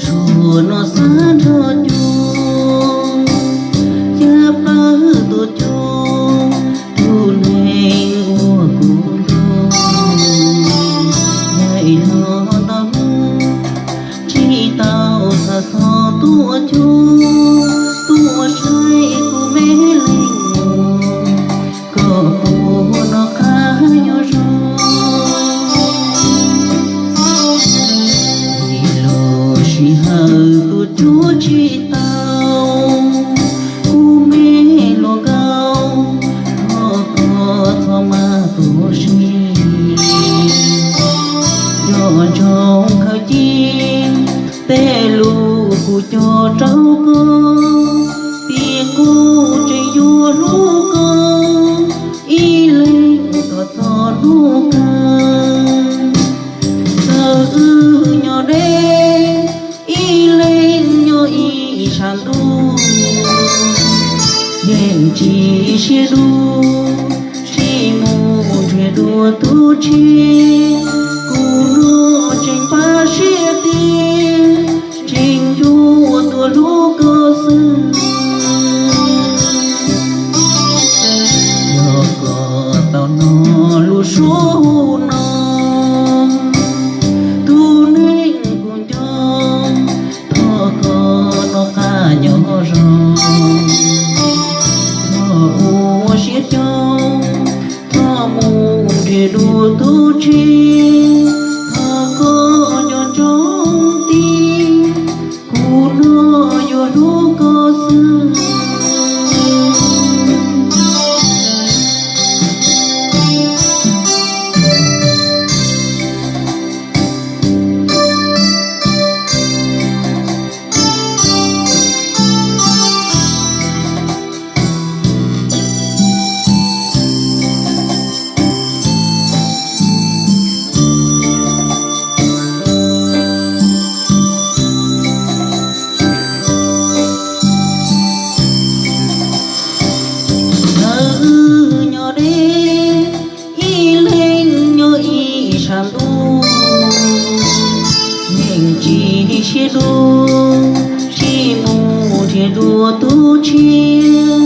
Tsuas no xav nrog cuag, cab plawg tuaj cuag tus neeg uas kuv nrog. Yaim no ntau hnub tsis tau txhaj xov tuaj cuag, tuaj saib kuv me leej muam, koj puas noj qab nyob zoo. Ib lub sij hawm tuaj cuag tsis tau, kuv me hluas nkauj, thov koj txhob maj tu siab. Nco ntsoov khaws cia tej lus kuv cog rau koj, tias kuv tseem yuav hlub koj ib leeg kom txog hnub kawg. Txawm wb nyob deb, ib leeg nyob ib sab ntuj, yeej tsis sib hlub, sib mus nrhiav dua tus tshiab. Kuv no tseem npaj siab tiag, tseem yuav tuaj hlub koj xwb. Yog koj tau hnov lub suab hu no, tus neeg kuv nco, thov koj noj qab nyob zoo. Txhob ua siab coob, thov mus nrhiav dua tus tshiab. Thov koj nco ntsoov tiag, kuv no yuav hlub koj xwb. Txawm wb nyob deb, ib leeg nyob ib sab ntuj, yeej tsis sib hlub, sib mus nrhiav dua tus tshiab.